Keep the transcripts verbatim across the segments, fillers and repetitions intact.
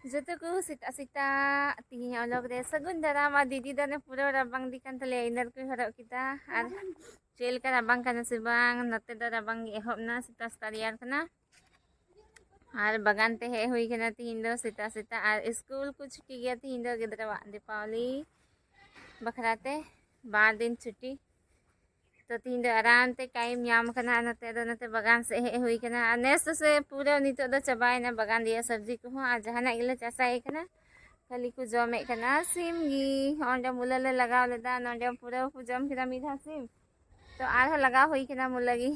ᱡᱚᱛᱚ ᱠᱚ ᱥᱮᱛᱟᱜ ᱥᱮᱛᱟᱜ ᱛᱤᱦᱤᱧ ᱚᱞᱚᱜ ᱨᱮ ᱥᱟᱹᱜᱩᱱ ᱫᱟᱨᱟᱢ᱾ ᱟᱨ ᱫᱤᱫᱤ ᱫᱚ ᱚᱱᱮ ᱯᱩᱨᱟᱹ ᱨᱟᱵᱟᱝ ᱫᱤ ᱠᱟᱱ ᱛᱟᱞᱮᱭᱟ, ᱤᱱᱟᱨ ᱠᱚᱭ ᱦᱚᱨᱚᱜ ᱠᱮᱫᱟ᱾ ᱟᱨ ᱪᱮᱫ ᱞᱮᱠᱟ ᱨᱟᱵᱟᱝ ᱠᱟᱱᱟ ᱥᱮ ᱵᱟᱝ? ᱱᱚᱛᱮ ᱫᱚ ᱨᱟᱵᱟᱝ ᱜᱮ ᱮᱦᱚᱵ ᱮᱱᱟ, ᱥᱮᱛᱟᱜ ᱥᱮᱛᱟᱜ ᱨᱮᱭᱟᱲ ᱠᱟᱱᱟ᱾ ᱟᱨ ᱵᱟᱜᱟᱱ ᱛᱮ ᱦᱮᱡ ᱦᱩᱭ ᱠᱟᱱᱟ ᱛᱤᱦᱤᱧ ᱫᱚ ᱥᱮᱛᱟᱜ ᱥᱮᱛᱟᱜ᱾ ᱟᱨ ᱥᱠᱩᱞ ᱠᱚ ᱪᱷᱩᱴᱤ ᱜᱮᱭᱟ ᱛᱤᱦᱤᱧ ᱫᱚ ᱜᱤᱫᱽᱨᱟᱹᱣᱟᱜ ᱫᱤᱯᱟᱵᱚᱞᱤ ᱵᱟᱠᱷᱨᱟ ᱛᱮ ᱵᱟᱨ ᱫᱤᱱ ᱪᱷᱩᱴᱤ᱾ ᱛᱚ ᱛᱤᱦᱤᱧ ᱫᱚ ᱟᱨᱟᱢ ᱛᱮ ᱴᱟᱭᱤᱢ ᱧᱟᱢ ᱠᱟᱱᱟ, ᱱᱚᱛᱮ ᱫᱚ ᱱᱚᱛᱮ ᱵᱟᱜᱟᱱ ᱥᱮᱫ ᱦᱮᱡ ᱦᱩᱭ ᱠᱟᱱᱟ᱾ ᱟᱨ ᱱᱮᱥ ᱫᱚ ᱥᱮ ᱯᱩᱨᱟᱹ ᱱᱤᱛᱚᱜ ᱫᱚ ᱪᱟᱵᱟᱭᱮᱱᱟ ᱵᱟᱜᱟᱱ ᱨᱮᱭᱟᱜ ᱥᱚᱵᱽᱡᱤ ᱠᱚᱦᱚᱸ, ᱟᱨ ᱡᱟᱦᱟᱱᱟᱜ ᱜᱮᱞᱮ ᱪᱟᱥᱟᱭ ᱠᱟᱱᱟ ᱠᱷᱟᱹᱞᱤ ᱠᱚ ᱡᱚᱢᱮᱫ ᱠᱟᱱᱟ᱾ ᱥᱤᱢ ᱜᱮ ᱚᱸᱰᱮ ᱢᱩᱞᱟᱹ ᱞᱮ ᱞᱟᱜᱟᱣ ᱞᱮᱫᱟ, ᱱᱚᱸᱰᱮ ᱯᱩᱨᱟᱹ ᱠᱚ ᱡᱚᱢ ᱠᱮᱫᱟ ᱢᱤᱫ ᱫᱷᱟᱣ ᱥᱤᱢ᱾ ᱛᱚ ᱟᱨᱦᱚᱸ ᱞᱟᱜᱟᱣ ᱦᱩᱭ ᱠᱟᱱᱟ ᱢᱩᱞᱟᱹ ᱜᱮ᱾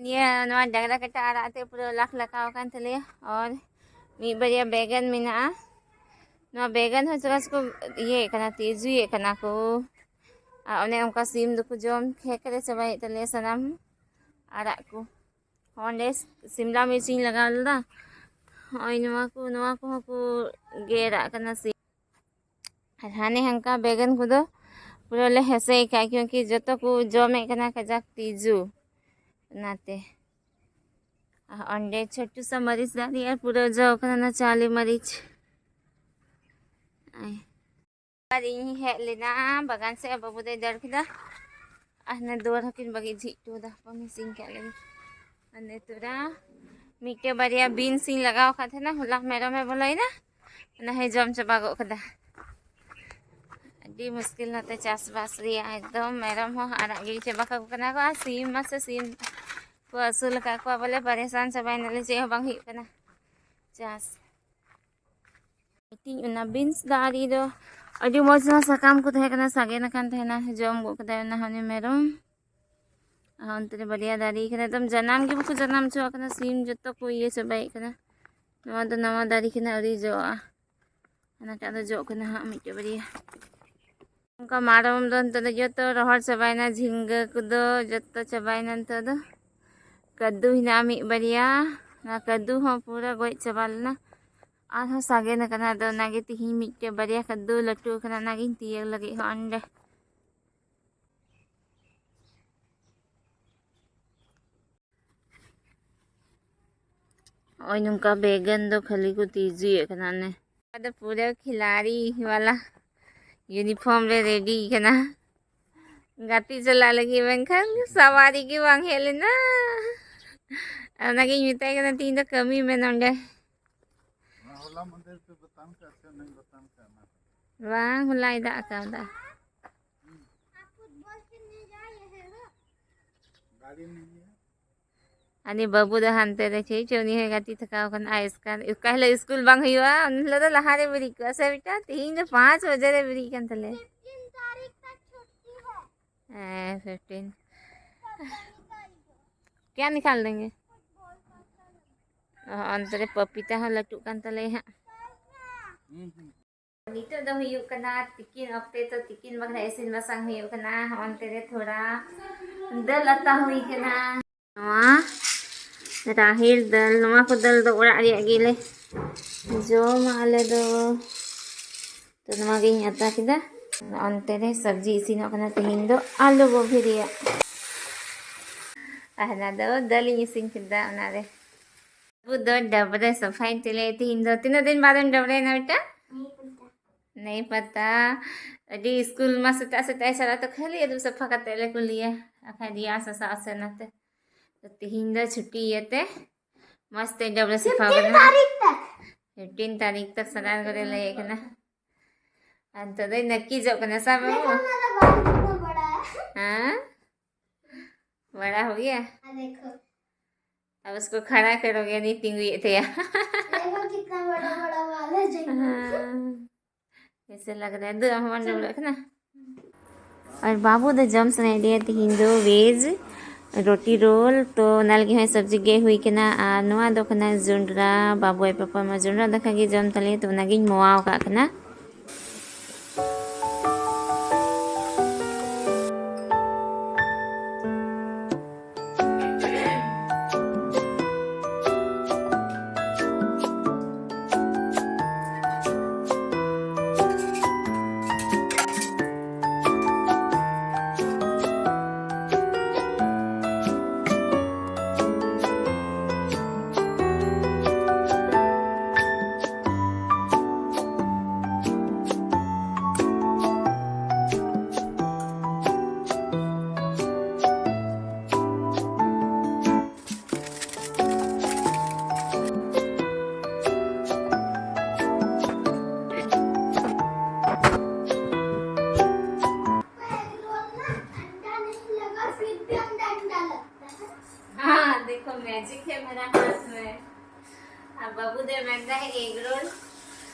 ᱱᱤᱭᱟᱹ ᱱᱚᱣᱟ ᱰᱟᱝᱨᱟ ᱠᱟᱴᱟ ᱟᱲᱟᱜ ᱛᱮ ᱯᱩᱨᱟᱹ ᱞᱟᱠᱷ ᱞᱟᱠᱟᱣ ᱟᱠᱟᱱ ᱛᱟᱞᱮᱭᱟ᱾ ᱟᱨ ᱢᱤᱫ ᱵᱟᱨᱭᱟ ᱵᱮᱜᱟᱱ ᱢᱮᱱᱟᱜᱼᱟ᱾ ᱱᱚᱣᱟ ᱵᱮᱜᱟᱱ ᱦᱚᱸ ᱪᱮᱠᱟ ᱪᱚᱠᱚ ᱤᱭᱟᱹᱭᱮᱫ ᱠᱟᱱᱟ, ᱛᱤᱡᱩᱭᱮᱫ ᱠᱟᱱᱟ ᱠᱚ᱾ ᱟᱨ ᱚᱱᱮ ᱚᱱᱠᱟ ᱥᱤᱢ ᱫᱚᱠᱚ ᱡᱚᱢ ᱠᱷᱮᱛ ᱨᱮ ᱪᱟᱵᱟᱭᱮᱫ ᱛᱟᱞᱮᱭᱟ ᱥᱟᱱᱟᱢ ᱟᱲᱟᱜ ᱠᱚ᱾ ᱚᱸᱰᱮ ᱥᱤᱢᱞᱟ ᱢᱤᱨᱪᱤᱧ ᱞᱟᱜᱟᱣ ᱞᱮᱫᱟ᱾ ᱦᱚᱸᱜᱼᱚᱭ ᱱᱚᱣᱟ ᱠᱚ, ᱱᱚᱣᱟ ᱠᱚᱦᱚᱸ ᱠᱚ ᱜᱮᱨᱟᱜ ᱠᱟᱱᱟ ᱥᱤᱢ᱾ ᱟᱨ ᱦᱟᱱᱮ ᱦᱟᱱᱠᱟ ᱵᱮᱜᱟᱱ ᱠᱚᱫᱚ ᱯᱩᱨᱟᱹ ᱞᱮ ᱦᱮᱸᱥᱮ ᱟᱠᱟᱫ, ᱠᱤᱭᱩᱸᱠᱤ ᱡᱚᱛᱚ ᱠᱚ ᱡᱚᱢᱮᱫ ᱠᱟᱱᱟ ᱠᱟᱡᱟᱠ ᱛᱤᱡᱩ᱾ ᱚᱱᱟᱛᱮ ᱟᱨ ᱚᱸᱰᱮ ᱪᱷᱳᱴᱩ ᱥᱟ ᱢᱟᱹᱨᱤᱪ ᱫᱟᱨᱮ ᱟᱨ ᱯᱩᱨᱟᱹ ᱡᱚ ᱠᱟᱱᱟ ᱚᱱᱟ ᱪᱟᱣᱞᱮ ᱢᱟᱹᱨᱤᱪ᱾ ᱟᱭ᱾ ᱟᱨ ᱤᱧ ᱦᱮᱡ ᱞᱮᱱᱟ ᱵᱟᱜᱟᱱ ᱥᱮᱫ, ᱵᱟᱹᱵᱩ ᱫᱚᱭ ᱫᱟᱹᱲ ᱠᱮᱫᱟ᱾ ᱟᱨ ᱦᱟᱱᱮ ᱫᱩᱣᱟᱹᱨ ᱦᱚᱸᱠᱤᱱ ᱵᱟᱹᱜᱤ ᱡᱷᱤᱡ ᱦᱚᱴᱚ ᱠᱟᱫᱟ, ᱦᱟᱯᱮ ᱢᱤᱥᱤᱱ ᱠᱟᱜ ᱞᱮᱜᱮ᱾ ᱦᱟᱱᱮ ᱛᱚᱨᱟ ᱢᱤᱫᱴᱮᱡ ᱵᱟᱨᱭᱟ ᱵᱤᱱᱥ ᱤᱧ ᱞᱟᱜᱟᱣ ᱟᱠᱟᱫ ᱛᱟᱦᱮᱱᱟ, ᱦᱚᱞᱟ ᱢᱮᱨᱚᱢᱮ ᱵᱚᱞᱚᱭᱮᱱᱟ, ᱚᱱᱟ ᱦᱚᱸᱭ ᱡᱚᱢ ᱪᱟᱵᱟ ᱜᱚᱫ ᱠᱟᱫᱟ᱾ ᱟᱹᱰᱤ ᱢᱩᱥᱠᱤᱞ ᱱᱚᱛᱮ ᱪᱟᱥᱵᱟᱥ ᱨᱮᱭᱟᱜ, ᱮᱠᱫᱚᱢ ᱢᱮᱨᱚᱢ ᱦᱚᱸ ᱟᱨᱟᱜ ᱜᱤᱰᱤ ᱪᱟᱵᱟ ᱠᱟᱠᱚ ᱠᱟᱱᱟ ᱠᱚ, ᱟᱨ ᱥᱤᱢ ᱢᱟᱥᱮ ᱥᱤᱢ ᱠᱚ ᱟᱹᱥᱩᱞ ᱟᱠᱟᱫ ᱠᱚᱣᱟ, ᱵᱚᱞᱮ ᱯᱟᱨᱮᱥᱟᱱ ᱪᱟᱵᱟᱭᱮᱱᱟᱞᱮ, ᱪᱮᱫ ᱦᱚᱸ ᱵᱟᱝ ᱦᱩᱭᱩᱜ ᱠᱟᱱᱟ ᱪᱟᱥ᱾ ᱢᱤᱫᱴᱤᱡ ᱚᱱᱟ ᱵᱤᱱᱥ ᱫᱟᱨᱮ ᱫᱚ ᱟᱹᱰᱤ ᱢᱚᱡᱽ, ᱚᱱᱟ ᱥᱟᱠᱟᱢ ᱠᱚ ᱛᱟᱦᱮᱸ ᱠᱟᱱᱟ, ᱥᱟᱜᱮᱱ ᱟᱠᱟᱱ ᱛᱟᱦᱮᱱᱟ, ᱡᱚᱢ ᱜᱚᱫ ᱠᱟᱫᱟᱭ ᱚᱱᱟ ᱦᱚᱸ ᱩᱱᱤ ᱢᱮᱨᱚᱢ᱾ ᱟᱨ ᱚᱱᱛᱮ ᱨᱮ ᱵᱟᱨᱭᱟ ᱫᱟᱨᱮ ᱠᱟᱱᱟ, ᱮᱠᱫᱚᱢ ᱡᱟᱱᱟᱢ ᱜᱮ ᱵᱟᱠᱚ ᱡᱟᱱᱟᱢ ᱦᱚᱪᱚᱣᱟᱜ ᱠᱟᱱᱟ, ᱥᱤᱢ ᱡᱚᱛᱚ ᱠᱚ ᱤᱭᱟᱹ ᱪᱟᱵᱟᱭᱮᱫ ᱠᱟᱱᱟ᱾ ᱱᱚᱣᱟ ᱫᱚ ᱱᱟᱣᱟ ᱫᱟᱨᱮ ᱠᱟᱱᱟ, ᱟᱹᱣᱨᱤ ᱡᱚᱜᱼᱟ᱾ ᱦᱟᱱᱟᱴᱟᱜ ᱫᱚ ᱡᱚᱜ ᱠᱟᱱᱟ ᱦᱟᱸᱜ ᱢᱤᱫᱴᱮᱡ ᱵᱟᱨᱭᱟ᱾ ᱚᱱᱠᱟ ᱢᱟᱲᱚᱢ ᱫᱚ ᱱᱤᱛᱚᱜ ᱫᱚ ᱡᱚᱛᱚ ᱨᱚᱦᱚᱲ ᱪᱟᱵᱟᱭᱮᱱᱟ, ᱡᱷᱤᱸᱜᱟᱹ ᱠᱚᱫᱚ ᱡᱚᱛᱚ ᱪᱟᱵᱟᱭᱮᱱᱟ ᱱᱤᱛᱚᱜ ᱫᱚ᱾ ᱠᱟᱹᱫᱫᱩ ᱦᱮᱱᱟᱜᱼᱟ ᱢᱤᱫ ᱵᱟᱨᱭᱟ, ᱚᱱᱟ ᱠᱟᱹᱫᱫᱩ ᱦᱚᱸ ᱯᱩᱨᱟᱹ ᱜᱚᱡ ᱪᱟᱵᱟ ᱞᱮᱱᱟ᱾ ᱟᱨᱦᱚᱸ ᱥᱟᱜᱮᱱ ᱟᱠᱟᱱᱟ, ᱟᱫᱚ ᱚᱱᱟᱜᱮ ᱛᱤᱦᱤᱧ ᱢᱤᱫᱴᱮᱡ ᱵᱟᱨᱭᱟ ᱠᱟᱹᱫᱫᱩ ᱞᱟᱹᱴᱩ ᱟᱠᱟᱱᱟ, ᱚᱱᱟᱜᱤᱧ ᱛᱤᱭᱟᱹᱜ ᱞᱟᱹᱜᱤᱫ ᱦᱚᱸ ᱚᱸᱰᱮ᱾ ᱱᱚᱜᱼᱚᱭ ᱱᱚᱝᱠᱟ ᱵᱮᱜᱟᱱ ᱫᱚ ᱠᱷᱟᱹᱞᱤ ᱠᱚ ᱛᱤᱡᱩᱭᱮᱫ ᱠᱟᱱᱟ᱾ ᱚᱱᱮ ᱟᱫᱚ ᱯᱩᱨᱟᱹ ᱠᱷᱤᱞᱟᱲᱤ ᱣᱟᱞᱟ ᱭᱩᱱᱤᱯᱷᱚᱨᱢ ᱨᱮ ᱨᱮᱰᱤ ᱠᱟᱱᱟ, ᱜᱟᱛᱮ ᱪᱟᱞᱟᱜ ᱞᱟᱹᱜᱤᱫ, ᱢᱮᱱᱠᱷᱟᱱ ᱥᱟᱣᱟᱨᱤ ᱜᱮ ᱵᱟᱝ ᱦᱮᱡ ᱞᱮᱱᱟ᱾ ᱚᱱᱟᱜᱤᱧ ᱢᱮᱛᱟᱭ ᱠᱟᱱᱟ, "ᱛᱤᱦᱤᱧ ᱫᱚ ᱠᱟᱹᱢᱤ ᱢᱮ ᱱᱚᱸᱰᱮ᱾" ᱦᱚᱞᱟ ᱢᱟᱫᱷᱮᱨ ᱯᱮ ᱵᱟᱛᱟᱱ ᱠᱟᱜ ᱥᱮ ᱚᱱᱟᱧ ᱵᱟᱛᱟᱱ ᱠᱟᱜ ᱚᱱᱟ? ᱵᱟᱝ, ᱦᱚᱞᱟᱭ ᱫᱟᱜ ᱠᱟᱣᱫᱟ᱾ ᱜᱟᱹᱰᱤ ᱱᱤᱭᱮ ᱟᱨ ᱱᱤ ᱵᱟᱹᱵᱩ ᱫᱚ ᱦᱟᱱᱛᱮ ᱨᱮ ᱪᱮᱫ ᱪᱚ ᱩᱱᱤ ᱦᱚᱸᱭ ᱜᱟᱛᱮ ᱛᱷᱟᱠᱟᱣ ᱠᱟᱱᱟ᱾ ᱟᱭ ᱮᱥᱠᱟᱨ, ᱚᱠᱟ ᱦᱤᱞᱳᱜ ᱥᱠᱩᱞ ᱵᱟᱝ ᱦᱩᱭᱩᱜᱼᱟ, ᱩᱱ ᱦᱤᱞᱳᱜ ᱫᱚ ᱞᱟᱦᱟ ᱨᱮ ᱵᱮᱨᱮᱫ ᱠᱚᱜᱼᱟ ᱥᱮ ᱵᱮᱴᱟ? ᱛᱮᱦᱮᱧ ᱫᱚ ᱯᱟᱸᱪ ᱵᱟᱡᱮ ᱨᱮ ᱵᱮᱨᱮᱫ ᱠᱟᱱ ᱛᱟᱞᱮᱭᱟ᱾ ᱦᱮᱸ, ᱯᱷᱤᱯᱴᱤᱱ᱾ क्या निकाल देंगे? ᱚ, ᱚᱱᱛᱮ ᱨᱮ ᱯᱟᱯᱤᱛᱟ ᱦᱚᱸ ᱞᱟᱹᱴᱩᱜ ᱠᱟᱱ ᱛᱟᱞᱮᱭᱟ ᱦᱟᱸᱜ᱾ ᱱᱤᱛᱚᱜ ᱫᱚ ᱦᱩᱭᱩᱜ ᱠᱟᱱᱟ ᱛᱤᱠᱤᱱ ᱚᱠᱛᱮ, ᱛᱚ ᱛᱤᱠᱤᱱ ᱵᱟᱠᱷᱨᱟ ᱤᱥᱤᱱ ᱵᱟᱥᱟᱝ ᱦᱩᱭᱩᱜ ᱠᱟᱱᱟ᱾ ᱦᱚᱸᱜᱼᱚᱱᱛᱮ ᱨᱮ ᱛᱷᱚᱲᱟ ᱫᱟᱹᱞ ᱟᱛᱟ ᱦᱩᱭ ᱠᱟᱱᱟ᱾ ᱱᱚᱣᱟ ᱨᱟᱦᱮᱲ ᱫᱟᱹᱞ, ᱱᱚᱣᱟ ᱠᱚ ᱫᱟᱹᱞ ᱫᱚ ᱚᱲᱟᱜ ᱨᱮᱭᱟᱜ ᱜᱮᱞᱮ ᱡᱚᱢᱟ ᱟᱞᱮ ᱫᱚ᱾ ᱛᱚ ᱱᱚᱣᱟ ᱜᱤᱧ ᱟᱛᱟ ᱠᱮᱫᱟ᱾ ᱚᱱᱛᱮ ᱨᱮ ᱥᱚᱵᱽᱡᱤ ᱤᱥᱤᱱᱚᱜ ᱠᱟᱱᱟ ᱛᱮᱦᱮᱧ ᱫᱚ, ᱟᱞᱩ ᱜᱳᱵᱷᱤ ᱨᱮᱭᱟᱜ᱾ ᱟᱨ ᱦᱟᱱᱟ ᱫᱚ ᱫᱟᱹᱞ ᱤᱧ ᱤᱥᱤᱱ ᱠᱮᱫᱟ, ᱚᱱᱟᱨᱮ ᱟᱵᱚ ᱫᱚ ᱰᱟᱵᱨᱟᱹ ᱥᱟᱯᱷᱟᱭ ᱛᱮᱞᱮ ᱛᱮᱦᱮᱧ ᱫᱚ᱾ ᱛᱤᱱᱟᱹᱜ ᱫᱤᱱ ᱵᱟᱫᱮᱢ ᱰᱟᱵᱨᱟᱹᱭᱮᱱᱟ ᱵᱮᱴᱟ? ᱱᱮᱭ ᱯᱟᱛᱟ᱾ ᱟᱹᱰᱤ ᱥᱠᱩᱞ ᱢᱟ ᱥᱮᱛᱟᱜ ᱥᱮᱛᱟᱜ ᱮ ᱪᱟᱞᱟᱜ ᱛᱚ ᱠᱷᱟᱹᱞᱤ ᱟᱹᱨᱩᱵ ᱥᱟᱯᱷᱟ ᱠᱟᱛᱮ ᱞᱮ ᱠᱩᱞᱤᱭᱟ, ᱟᱠᱷᱟᱡ ᱨᱮᱭᱟᱲ ᱥᱟᱥᱟᱝ ᱟᱥᱮ ᱚᱱᱟᱛᱮ᱾ ᱛᱚ ᱛᱤᱦᱤᱧ ᱫᱚ ᱪᱷᱩᱴᱤ ᱤᱭᱟᱹᱛᱮ ᱢᱚᱡᱽ ᱛᱮ ᱰᱟᱵᱨᱟᱹ ᱥᱟᱯᱷᱟ ᱠᱟᱱᱟ᱾ फिफ्टीन तारीख तक। फिफ्टीन तारीख तक ᱥᱟᱱᱟᱢ ᱠᱚᱨᱮ ᱞᱟᱹᱭ ᱠᱟᱱᱟ᱾ ᱟᱨ ᱱᱤᱛᱚᱜ ᱫᱚᱭ ᱱᱟᱹᱠᱤᱡᱚᱜ ᱠᱟᱱᱟ, ᱥᱟᱵ ᱵᱟᱹᱵᱩ? देखो मेरा बाल कितना बड़ा है। ᱦᱮᱸ? बड़ा हो गया? हाँ, देखो। अब उसको खड़ा करोगे, नहीं ᱛᱤᱸᱜᱩᱭᱮᱫ ᱛᱟᱭᱟ। देखो कितना बड़ा बड़ा बाल है जंगल। हाँ। कैसे लग रहा है? ᱫᱩ ᱟᱢ ᱦᱚᱸ ᱰᱟᱹᱵᱽᱨᱟᱹᱜ ᱠᱟᱱᱟ? ᱟᱨ ᱵᱟᱹᱵᱩ ᱫᱚ ᱡᱚᱢ ᱥᱟᱱᱟᱭᱮᱫ ᱞᱮᱭᱟ ᱛᱤᱦᱤᱧ ᱫᱚ ᱵᱷᱮᱡᱽ ᱨᱩᱴᱤ ᱨᱳᱞ, ᱛᱚ ᱚᱱᱟ ᱞᱟᱹᱜᱤᱫ ᱦᱚᱸ ᱥᱚᱵᱽᱡᱤ ᱜᱮᱫ ᱦᱩᱭ ᱠᱟᱱᱟ᱾ ᱟᱨ ᱱᱚᱣᱟ ᱫᱚ ᱠᱟᱱᱟ ᱡᱚᱱᱰᱨᱟ, ᱵᱟᱹᱵᱩ ᱟᱡ ᱯᱟᱯᱟ ᱢᱟ ᱡᱚᱱᱰᱨᱟ ᱫᱟᱠᱟ ᱜᱮ ᱡᱚᱢ ᱛᱟᱞᱮᱭᱟ, ᱛᱚ ᱚᱱᱟᱜᱤᱧ ᱢᱚᱣᱟᱣ ᱠᱟᱜ ᱠᱟᱱᱟ᱾ ᱵᱟᱹᱵᱩ ᱫᱚᱭ ᱢᱮᱱᱫᱟ ᱮᱜᱽ ᱨᱳᱞ,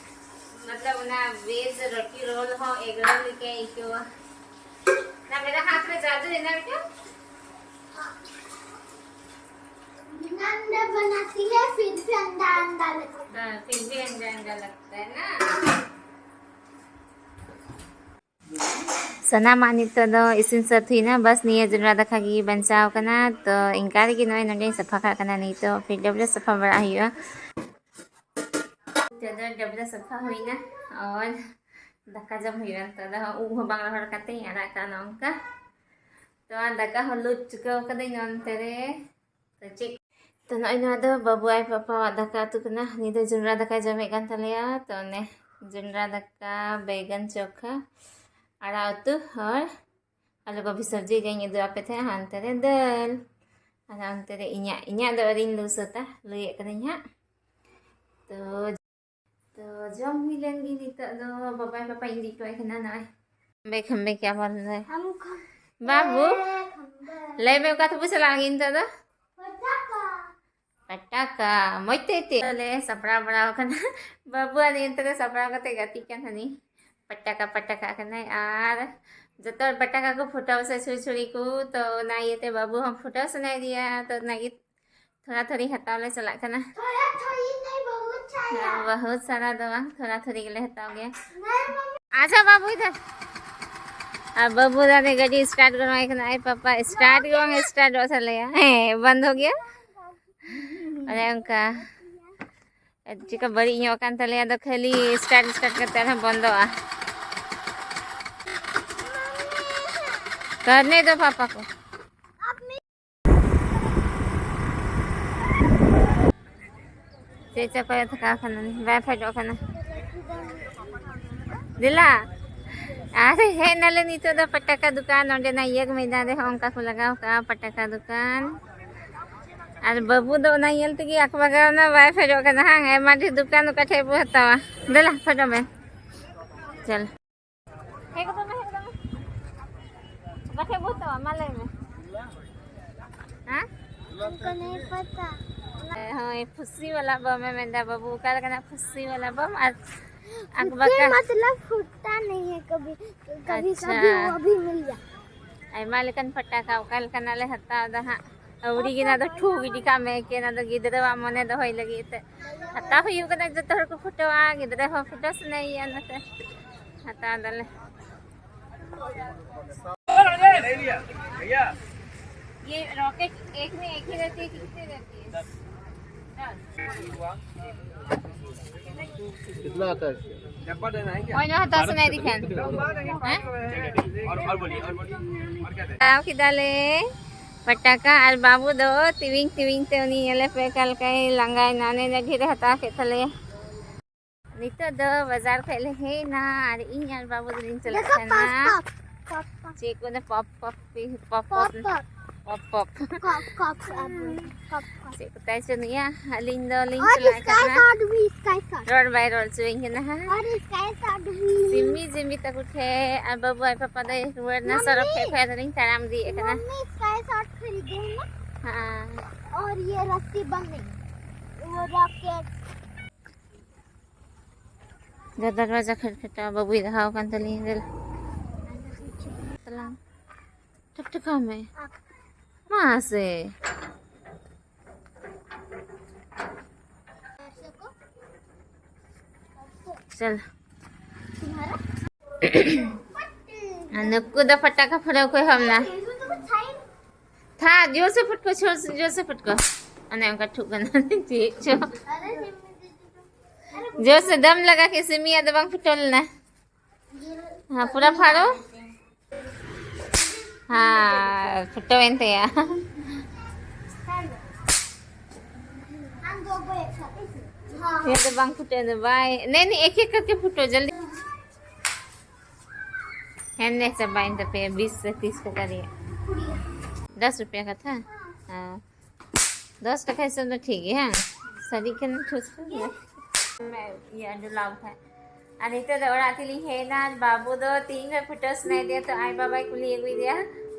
ᱢᱚᱛᱞᱚᱵ ᱚᱱᱟ ᱵᱷᱮᱡᱽ ᱨᱳᱴᱤ ᱨᱳᱞ ᱦᱚᱸ ᱮᱜᱽ ᱨᱳᱞ ᱞᱮᱠᱟᱭ ᱟᱹᱭᱠᱟᱹᱣᱟ᱾ ᱱᱟ ᱢᱮᱨᱟ ᱦᱟᱛ ᱢᱮ ᱡᱟᱫᱩ ᱦᱮᱱᱟ ᱵᱮᱴᱟ᱾ अंडा बनाती है, फिर भी अंडा अंडा लगता है। हाँ, फिर भी अंडा अंडा लगता है ना। ᱥᱟᱱᱟᱢᱟᱜ ᱱᱤᱛᱚᱜ ᱫᱚ ᱤᱥᱤᱱ ᱥᱟᱹᱛ ᱦᱩᱭᱱᱟ᱾ ᱵᱟᱥ ᱱᱤᱭᱟᱹ ᱡᱚᱱᱰᱨᱟ ᱫᱟᱠᱟ ᱜᱮ ᱵᱟᱧᱪᱟᱣ ᱠᱟᱱᱟ᱾ ᱛᱚ ᱤᱱᱠᱟ ᱨᱮᱜᱮ ᱱᱚᱜᱼᱚᱭ ᱱᱚᱸᱰᱮᱧ ᱥᱟᱯᱷᱟ ᱠᱟᱜ ᱠᱟᱱᱟ᱾ ᱱᱤᱛᱚᱜ ᱯᱷᱤᱨ ᱰᱟᱵᱞᱮ ᱥᱟᱯᱷᱟ ᱵᱟᱲᱟ ᱦᱩᱭᱩᱜᱼᱟ᱾ ᱱᱤᱛᱚᱜ ᱫᱚ ᱰᱟᱵᱞᱮ ᱥᱟᱯᱷᱟ ᱦᱩᱭᱱᱟ᱾ ᱟᱨ ᱫᱟᱠᱟ ᱡᱚᱢ ᱦᱩᱭᱩᱜᱼᱟ᱾ ᱱᱤᱛᱚᱜ ᱫᱚ ᱩᱵ ᱦᱚᱸ ᱵᱟᱝ ᱨᱚᱦᱚᱲ ᱠᱟᱛᱮᱧ ᱟᱲᱟᱜ ᱠᱟᱜᱼᱟ ᱱᱚᱝᱠᱟ᱾ ᱛᱚ ᱟᱨ ᱫᱟᱠᱟ ᱦᱚᱸ ᱞᱩᱛ ᱪᱩᱠᱟᱹᱣ ᱠᱟᱹᱫᱟᱹᱧ ᱱᱚᱱᱛᱮ ᱨᱮ᱾ ᱛᱚ ᱪᱮᱫ, ᱛᱚ ᱱᱚᱜᱼᱚᱭ ᱱᱚᱣᱟ ᱫᱚ ᱵᱟᱹᱵᱩ ᱟᱡ ᱯᱟᱯᱟᱣᱟᱜ ᱫᱟᱠᱟ ᱩᱛᱩ ᱠᱟᱱᱟ᱾ ᱩᱱᱤ ᱫᱚ ᱡᱚᱱᱰᱨᱟ ᱫᱟᱠᱟᱭ ᱡᱚᱢᱮᱫ ᱠᱟᱱ ᱛᱟᱞᱮᱭᱟ᱾ ᱛᱚ ᱚᱱᱮ ᱡᱚᱱᱰᱨᱟ ᱫᱟᱠᱟ, ᱵᱮᱜᱟᱱ ᱪᱚᱠᱷᱟ, ᱟᱲᱟᱜ ᱩᱛᱩ ᱟᱨ ᱟᱞᱩ ᱠᱚᱯᱤ ᱥᱚᱵᱽᱡᱤ ᱡᱟᱧ ᱩᱫᱩᱜ ᱟᱯᱮ ᱛᱟᱦᱮᱸᱫ, ᱦᱟᱱᱛᱮ ᱨᱮ ᱫᱟᱹᱞ᱾ ᱟᱨ ᱚᱱᱛᱮ ᱨᱮ ᱤᱧᱟᱹᱜ, ᱤᱧᱟᱹᱜ ᱫᱚ ᱟᱹᱣᱨᱤᱧ ᱞᱩ ᱥᱟᱹᱛᱟ, ᱞᱩᱭᱮᱫ ᱠᱟᱹᱱᱟᱹᱧ ᱦᱟᱸᱜ᱾ ᱛᱚ, ᱛᱚ ᱡᱚᱢ ᱦᱩᱭ ᱞᱮᱱ ᱜᱮ᱾ ᱱᱤᱛᱚᱜ ᱫᱚ ᱵᱟᱵᱟᱭ ᱯᱟᱯᱟᱧ ᱤᱫᱤ ᱦᱚᱴᱚ ᱟᱭ ᱠᱟᱱᱟ ᱱᱚᱜᱼᱚᱭ᱾ ᱵᱮᱠᱷᱟᱢ ᱵᱮᱠᱷᱟ ᱵᱚᱞ ᱨᱮ᱾ ᱵᱟᱹᱵᱩ, ᱞᱟᱹᱭ ᱢᱮ ᱚᱠᱟ ᱛᱮᱵᱚ ᱪᱟᱞᱟᱜ ᱞᱟᱹᱜᱤᱫ ᱱᱤᱛᱚᱜ ᱫᱚ? ᱯᱟᱴᱟᱠᱟ, ᱢᱚᱡᱽ ᱛᱮ ᱛᱮ᱾ ᱞᱮ ᱥᱟᱯᱲᱟᱣ ᱵᱟᱲᱟᱣ ᱠᱟᱱᱟ᱾ ᱵᱟᱹᱵᱩ ᱟᱨ ᱤᱧ ᱛᱮᱞᱮ ᱥᱟᱯᱲᱟᱣ ᱠᱟᱛᱮ ᱜᱟᱛᱮᱜ ᱠᱟᱱ ᱛᱟᱦᱮᱱᱤᱧ᱾ ᱯᱟᱴᱟᱠᱟ, ᱯᱟᱴᱟᱠᱟ ᱠᱟᱱᱟᱭ᱾ ᱟᱨ ᱡᱚᱛᱚ ᱦᱚᱲ ᱯᱟᱴᱟᱠᱟ ᱠᱚ ᱯᱷᱩᱴᱟᱹᱣ ᱥᱮ ᱪᱷᱩᱲ ᱪᱷᱩᱲᱤ ᱠᱚ, ᱛᱚ ᱚᱱᱟ ᱤᱭᱟᱹᱛᱮ ᱵᱟᱹᱵᱩ ᱦᱚᱸ ᱯᱷᱩᱴᱟᱹᱣ ᱥᱟᱱᱟᱭᱮᱫᱮᱭᱟ᱾ ᱛᱚ ᱚᱱᱟᱜᱮ ᱛᱷᱚᱲᱟ ᱛᱷᱚᱲᱤ ᱦᱟᱛᱟᱣ ᱞᱮ ᱪᱟᱞᱟᱜ ᱠᱟᱱᱟ᱾ ᱵᱚᱦᱩᱛ ᱥᱟᱨᱟ ᱫᱚ ᱵᱟᱝ, ᱛᱷᱚᱲᱟ ᱛᱷᱚᱲᱤ ᱜᱮᱞᱮ ᱦᱟᱛᱟᱣ ᱜᱮᱭᱟ᱾ ᱟᱪᱪᱷᱟ ᱵᱟᱹᱵᱩ, ᱤᱫᱷᱟᱨ᱾ ᱟᱨ ᱵᱟᱹᱵᱩ ᱫᱟ ᱱᱤ ᱜᱟᱹᱰᱤ ᱥᱴᱟᱨᱴ ᱜᱚᱲᱚᱣᱟᱭ ᱠᱟᱱᱟ᱾ ᱟᱡ ᱯᱟᱯᱟ ᱥᱴᱟᱨᱴ ᱜᱮ ᱵᱟᱝ ᱥᱴᱟᱨᱴᱚᱜ ᱛᱟᱞᱮᱭᱟ᱾ ᱦᱮᱸ, ᱵᱚᱱᱫᱚ ᱜᱮᱭᱟ᱾ ᱚᱱᱮ ᱚᱱᱠᱟ᱾ ᱪᱮᱠᱟ ᱵᱟᱹᱲᱤᱡ ᱧᱚᱜ ᱠᱟᱱ ᱛᱟᱞᱮᱭᱟ, ᱟᱫᱚ ᱠᱷᱟᱹᱞᱤ ᱥᱴᱟᱨᱴ ᱥᱴᱟᱨᱴ ᱠᱟᱛᱮ ᱟᱨᱦᱚᱸ ᱵᱚᱱᱫᱚᱜᱼᱟ᱾ ᱠᱟᱨᱱᱮ ᱫᱚ ᱯᱟᱯᱟ ᱠᱚ᱾ ᱪᱮᱫ ᱪᱚ ᱠᱚᱭᱚᱜ ᱛᱷᱟᱠᱟᱣ ᱠᱟᱱᱟ, ᱵᱟᱭ ᱯᱷᱮᱰᱚᱜ ᱠᱟᱱᱟ᱾ ᱫᱮᱞᱟ, ᱟᱨ ᱦᱮᱡ ᱱᱟᱞᱮ ᱱᱤᱛᱚᱜ ᱫᱚ ᱯᱟᱴᱟᱠᱟ ᱫᱚᱠᱟᱱ᱾ ᱱᱚᱸᱰᱮᱱᱟᱜ ᱤᱭᱟᱹ ᱢᱮᱭᱫᱟᱱ ᱨᱮᱦᱚᱸ ᱚᱱᱠᱟ ᱠᱚ ᱞᱟᱜᱟᱣ ᱠᱟᱜᱼᱟ ᱯᱟᱴᱟᱠᱟ ᱫᱚᱠᱟᱱ᱾ ᱟᱨ ᱵᱟᱹᱵᱩ ᱫᱚ ᱚᱱᱟ ᱧᱮᱞ ᱛᱮᱜᱮ ᱟᱠᱵᱟᱜᱟᱣ ᱱᱟ, ᱵᱟᱭ ᱯᱷᱮᱰᱚᱜ ᱠᱟᱱᱟ᱾ ᱦᱟᱝ, ᱟᱭᱢᱟ ᱰᱷᱮᱨ ᱫᱚᱠᱟᱱ ᱚᱠᱟ ᱴᱷᱮᱡ ᱵᱚ ᱦᱟᱛᱟᱣᱟ? ᱫᱮᱞᱟ ᱯᱷᱮᱰᱚᱜ ᱢᱮ᱾ ᱪᱚᱞ᱾ ᱦᱮᱡ ᱜᱚᱫᱚᱜ ᱢᱮ, ᱦᱮᱡ ᱜᱚᱫᱚᱜ ᱢᱮ᱾ ᱚᱠᱟ ᱴᱷᱮᱡ ᱵᱚ ᱦᱟᱛᱟᱣᱟ? ᱢᱟ ᱞᱟᱹᱭ ᱢᱮ᱾ ᱦᱮᱸ? हमको नहीं पता। ᱦᱳᱭ, ᱯᱷᱩᱥᱤ ᱣᱟᱞᱟ ᱵᱚᱢ ᱮ ᱢᱮᱱᱫᱟ ᱵᱟᱹᱵᱩ, ᱚᱠᱟ ᱞᱮᱠᱟᱱᱟᱜ ᱯᱷᱩᱥᱤ ᱣᱟᱞᱟ ᱵᱚᱢ? ᱟᱨ ᱟᱸᱠ ᱵᱟᱠᱟ? मतलब फूटता नहीं है कभी, कभी कभी। अच्छा। वो अभी मिल जाए। ᱟᱭᱢᱟ ᱞᱮᱠᱟᱱ ᱯᱷᱟᱴᱟᱠᱟ, ᱚᱠᱟ ᱞᱮᱠᱟᱱᱟᱜ ᱞᱮ ᱦᱟᱛᱟᱣ ᱮᱫᱟ ᱦᱟᱸᱜ᱾ ᱟᱹᱣᱲᱤ ᱜᱮ ᱚᱱᱟ ᱫᱚ ᱴᱷᱩ ᱜᱤᱰᱤ ᱠᱟᱜ ᱢᱮ, ᱮᱠᱮᱱ ᱚᱱᱟ ᱫᱚ ᱜᱤᱫᱽᱨᱟᱹᱣᱟᱜ ᱢᱚᱱᱮ ᱫᱚᱦᱚᱭ ᱞᱟᱹᱜᱤᱫ ᱛᱮ ᱦᱟᱛᱟᱣ ᱦᱩᱭᱩᱜ ᱠᱟᱱᱟ᱾ ᱡᱚᱛᱚ ᱦᱚᱲ ᱠᱚ ᱯᱷᱩᱴᱟᱹᱣᱟ, ᱜᱤᱫᱽᱨᱟᱹ ᱦᱚᱸ ᱯᱷᱩᱴᱟᱹᱣ ᱥᱟᱱᱟᱭᱮᱭᱟ, ᱚᱱᱟᱛᱮ ᱦᱟᱛᱟᱣ ᱫᱟᱞᱮ᱾ ये रॉकेट एक में एक ही रहती है कि कितने रहती है? दस। कितना आता है इसका? ᱦᱳᱭ, ᱱᱚᱣᱟ ᱦᱟᱛᱟᱣ ᱥᱟᱱᱟᱭᱮᱫᱤᱧ ᱠᱷᱟᱱ᱾ ᱦᱮᱸ? और, और बोलिए, और बोलिए, और क्या दें? ᱦᱟᱛᱟᱣ ᱠᱮᱫᱟᱞᱮ ᱯᱟᱴᱟᱠᱟ ᱟᱨ ᱵᱟᱹᱵᱩ ᱫᱚ ᱛᱤᱣᱤᱧ ᱛᱤᱣᱤᱧ ᱛᱮ ᱩᱱᱤ ᱧᱮᱞᱮ ᱯᱮ ᱚᱠᱟ ᱞᱮᱠᱟᱭ ᱞᱟᱸᱜᱟᱭᱮᱱᱟ, ᱚᱱᱮ ᱚᱱᱟ ᱰᱷᱮᱨᱮ ᱦᱟᱛᱟᱣ ᱠᱮᱫ ᱛᱟᱞᱮᱭᱟ᱾ ᱱᱤᱛᱚᱜ ᱫᱚ ᱵᱟᱡᱟᱨ ᱠᱷᱚᱡ ᱞᱮ ᱦᱮᱡ ᱮᱱᱟ ᱟᱨ ᱤᱧ ᱟᱨ ᱵᱟᱹᱵᱩ ᱫᱚᱞᱤᱧ ᱪᱟᱞᱟᱜ ᱠᱟᱱᱟ᱾ ᱪᱮᱫ ᱠᱚ ᱯᱚᱯ ᱯᱚᱯ ᱯᱚᱯ ᱯᱚᱯ ᱯᱚᱯ ᱯᱚᱯ ᱯᱚᱯ᱾ ᱠᱚᱯ, ᱠᱚᱯ, ᱟᱵᱚ ᱠᱚᱯ, ᱠᱚᱯ᱾ ᱪᱮᱫ ᱠᱚ ᱛᱟᱭ ᱪᱚ ᱱᱩᱭᱟ? ᱟᱹᱞᱤᱧ ᱫᱚᱞᱤᱧ ᱪᱟᱞᱟᱜ ᱠᱟᱱᱟ᱾ ᱨᱚᱲ ᱵᱟᱭ ᱨᱚᱲ ᱦᱚᱪᱚᱭᱤᱧ ᱠᱟᱱᱟ ᱦᱟᱸᱜ᱾ ᱥᱤᱢᱤ ᱡᱤᱢᱤ ᱛᱟᱠᱚ ᱴᱷᱮᱡ ᱟᱨ ᱵᱟᱹᱵᱩ ᱟᱡ ᱯᱟᱯᱟ ᱫᱚᱭ ᱨᱩᱣᱟᱹᱲ ᱮᱱᱟ ᱥᱚᱲᱚᱠ ᱴᱷᱮᱡ ᱠᱷᱚᱡ, ᱟᱫᱚᱞᱤᱧ ᱛᱟᱲᱟᱢ ᱤᱫᱤᱭᱮᱫ ᱠᱟᱱᱟ᱾ मम्मी, स्काई शॉट खरीदे हैं ना? हाँ। और ये रस्सी बंधे, वो रॉकेट। ᱡᱟ ᱫᱚᱨᱣᱟᱡᱟ ᱠᱷᱟᱴᱠᱷᱟᱴᱟᱣ ᱵᱟᱹᱵᱩᱭ ᱫᱚᱦᱚ ᱟᱠᱟᱱ ᱛᱟᱹᱞᱤᱧᱟ᱾ ᱫᱮᱞᱟ᱾ ᱛᱟᱞᱟᱝ᱾ ᱴᱷᱚᱠ ᱴᱷᱚᱠᱟᱣ ᱢᱮ᱾ ᱢᱟᱥᱮ᱾ चल। ᱱᱩᱠᱩ ᱫᱚ ᱯᱷᱟᱴᱟᱠᱟ ᱯᱷᱩᱴᱟᱹᱣ ᱠᱚ ᱮᱦᱚᱵ ᱮᱱᱟ᱾ ᱛᱷᱟ, ᱡᱳᱨ ᱥᱮ ᱯᱷᱩᱴᱠᱚ, ᱡᱳᱨ ᱥᱮ, ᱡᱳᱨ ᱥᱮ ᱯᱷᱩᱴᱠᱚ᱾ ᱚᱱᱮ ᱚᱱᱠᱟ ᱴᱷᱩᱠ ᱠᱟᱱᱟ᱾ ᱪᱮᱫ ᱪᱚ᱾ ᱡᱳᱨ ᱥᱮ ᱫᱚᱢ ᱞᱟᱜᱟ ᱠᱮ ᱥᱤᱢᱤᱭᱟᱜ ᱫᱚ ᱵᱟᱝ ᱯᱷᱩᱴᱟᱹᱣ ᱞᱮᱱᱟ᱾ ᱦᱮᱸ, ᱯᱩᱨᱟ ᱯᱷᱟᱲᱚ᱾ ᱦᱮᱸ, ᱯᱷᱩᱴᱟᱹᱣᱮᱱ ᱛᱟᱭᱟ᱾ ये तो बांग फुटे तो भाई। नहीं, नहीं, एक एक करके फुटो जल्दी। है नहीं, सब बाइन तो पे बीस से तीस का करिए। दस रुपया का था। हाँ। ᱫᱚᱥ ᱴᱟᱠᱟ ᱦᱤᱥᱟᱹᱵ ᱫᱚ ᱴᱷᱤᱠ ᱜᱮ, ᱦᱮᱸ? ᱥᱟᱹᱨᱤ ᱠᱟᱱᱟ, ᱴᱷᱩᱥ ᱴᱷᱩᱥ ᱜᱮ᱾ ᱤᱭᱟᱹ ᱰᱚᱞᱟᱣ ᱠᱷᱟᱡ᱾ ᱟᱨ ᱱᱤᱛᱚᱜ ᱫᱚ ᱚᱲᱟᱜ ᱛᱮᱞᱤᱧ ᱦᱮᱡ ᱮᱱᱟ᱾ ᱟᱨ ᱵᱟᱹᱵᱩ ᱫᱚ ᱛᱤᱦᱤᱧ ᱠᱷᱚᱡ ᱯᱷᱩᱴᱟᱹᱣ ᱥᱟᱱᱟᱭᱮᱫᱮᱭᱟ, ᱛᱚ ᱟᱡ ᱵᱟᱵᱟᱭ ᱠᱩᱞᱤ ᱟᱹᱜᱩᱭᱮᱫᱮᱭᱟ,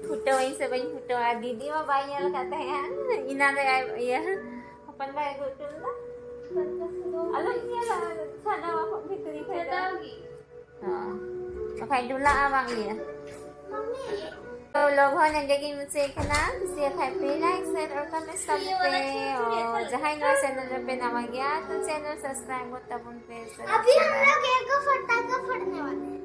ᱯᱷᱩᱴᱟᱹᱣᱟᱹᱧ ᱥᱮ ᱵᱟᱹᱧ ᱯᱷᱩᱴᱟᱹᱣᱟ᱾ ᱟᱨ ᱫᱤᱫᱤ ᱢᱟ ᱵᱟᱭ ᱧᱮᱞ ᱟᱠᱟᱫ ᱛᱟᱦᱮᱸᱜᱼᱟ, ᱤᱱᱟ ᱫᱚ ᱟᱡ ᱤᱭᱟᱹ ᱯᱟᱸᱡᱟ ᱟᱹᱜᱩ ᱦᱚᱴᱚ ᱞᱮᱫᱟ᱾ ᱟᱞᱚᱢ ᱧᱮᱞᱟ, ᱪᱷᱟᱰᱟᱣᱟ ᱠᱷᱚᱱ ᱵᱷᱤᱛᱨᱤ ᱠᱷᱚᱱ ᱫᱚ᱾ ᱪᱷᱟᱰᱟᱣ ᱜᱮ᱾ ᱦᱚᱸ᱾ ᱵᱟᱠᱷᱟᱡ ᱰᱩᱞᱟᱜᱼᱟ ᱵᱟᱝ ᱤᱭᱟᱹ᱾ ᱛᱚ vlog ᱦᱚᱸ ᱱᱚᱰᱮ ᱜᱤᱧ ᱢᱩᱪᱟᱹᱫ ᱠᱟᱱᱟ᱾ ᱠᱩᱥᱤᱭᱟᱜ ᱠᱷᱟᱡ ᱯᱮ like, share ᱟᱨ comment ᱛᱟᱵᱚᱱ ᱯᱮ᱾ ᱚ, ᱡᱟᱦᱟᱸᱭ ᱱᱚᱣᱟ channel ᱨᱮᱯᱮ ᱱᱟᱣᱟ ᱜᱮᱭᱟ, ᱛᱚ channel subscribe ᱜᱚᱫ ᱛᱟᱵᱚᱱ ᱯᱮ᱾ अभी हम लोग एक को फटाका फोड़ने वाले हैं।